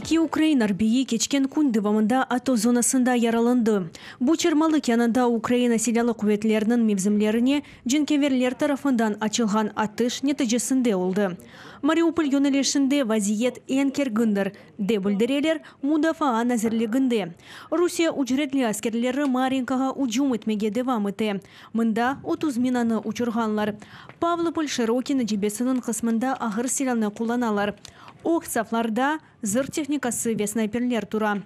İki ukrain arbiyi keçken kün devamında ATO zonasında yaralandı. Bu çırmalıq yanında Ukraina Silâlı quvetleriniñ mevzimlerine cenkâverler tarafından açılğan atış neticesinde oldı. Mariupol yönelişinde vaziyet eñ kergindir, dep bildireler Mudafaa nazirliginde. Rusiye ücretli askerleri Maryinkağa ücüm etmege devam ete. Mında 30 minanı uçurğanlar. Pavlopol, Şırokino cebesiniñ qısmında ağır silânı qullanalar. Ög saflarda zırh tehnikası ve snayperler tura.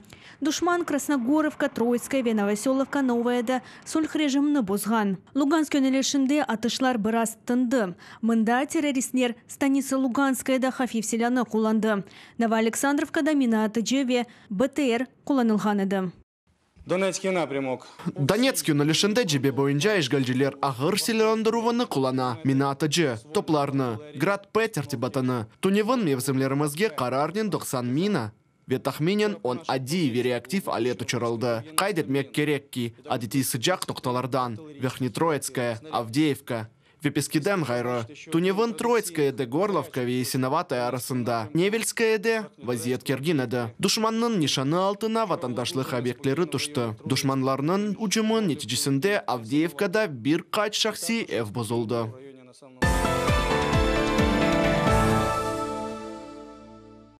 Duşman Krasnogorovka, Troitskoye ve Novosölovka Novayada sulh rejimini bozğan. Lugansk yönelişinde atışlar biraz tındı. Mında terroristler Stanitsa Luganskayada hafif silânı qullandı. Novoaleksandrovkada mina atıcı ve BTR qullanılğan edi. Donetskiy naprâmok. Donetsk yönelişinde cebe boyunca işğalciler ağır silâlandıruvını qullana, mina atıcı, toplarnı, Grad-P tertibatını. Tünevin mevzimlerimizge qararnen 90 mina ve tahminen on adiy ve reaktiv alet uçurıldı. Qayd etmek kerek ki, adetiy sıcaq noqtalardan, Verhnetroitskoye, Avdeyevka, ve Peskiden ğayrı, tünevin Troitskoyede Gorlovka ve Yasinovataya arasında, Nevelskoyede vaziyet kergin edi. Duşmannıñ nişanı altına vatandaşlıq obyektleri tüşti. Duşmanlarnıñ ücümi neticesinde Avdeyevkada bir qaç şahsiy ev bozuldı.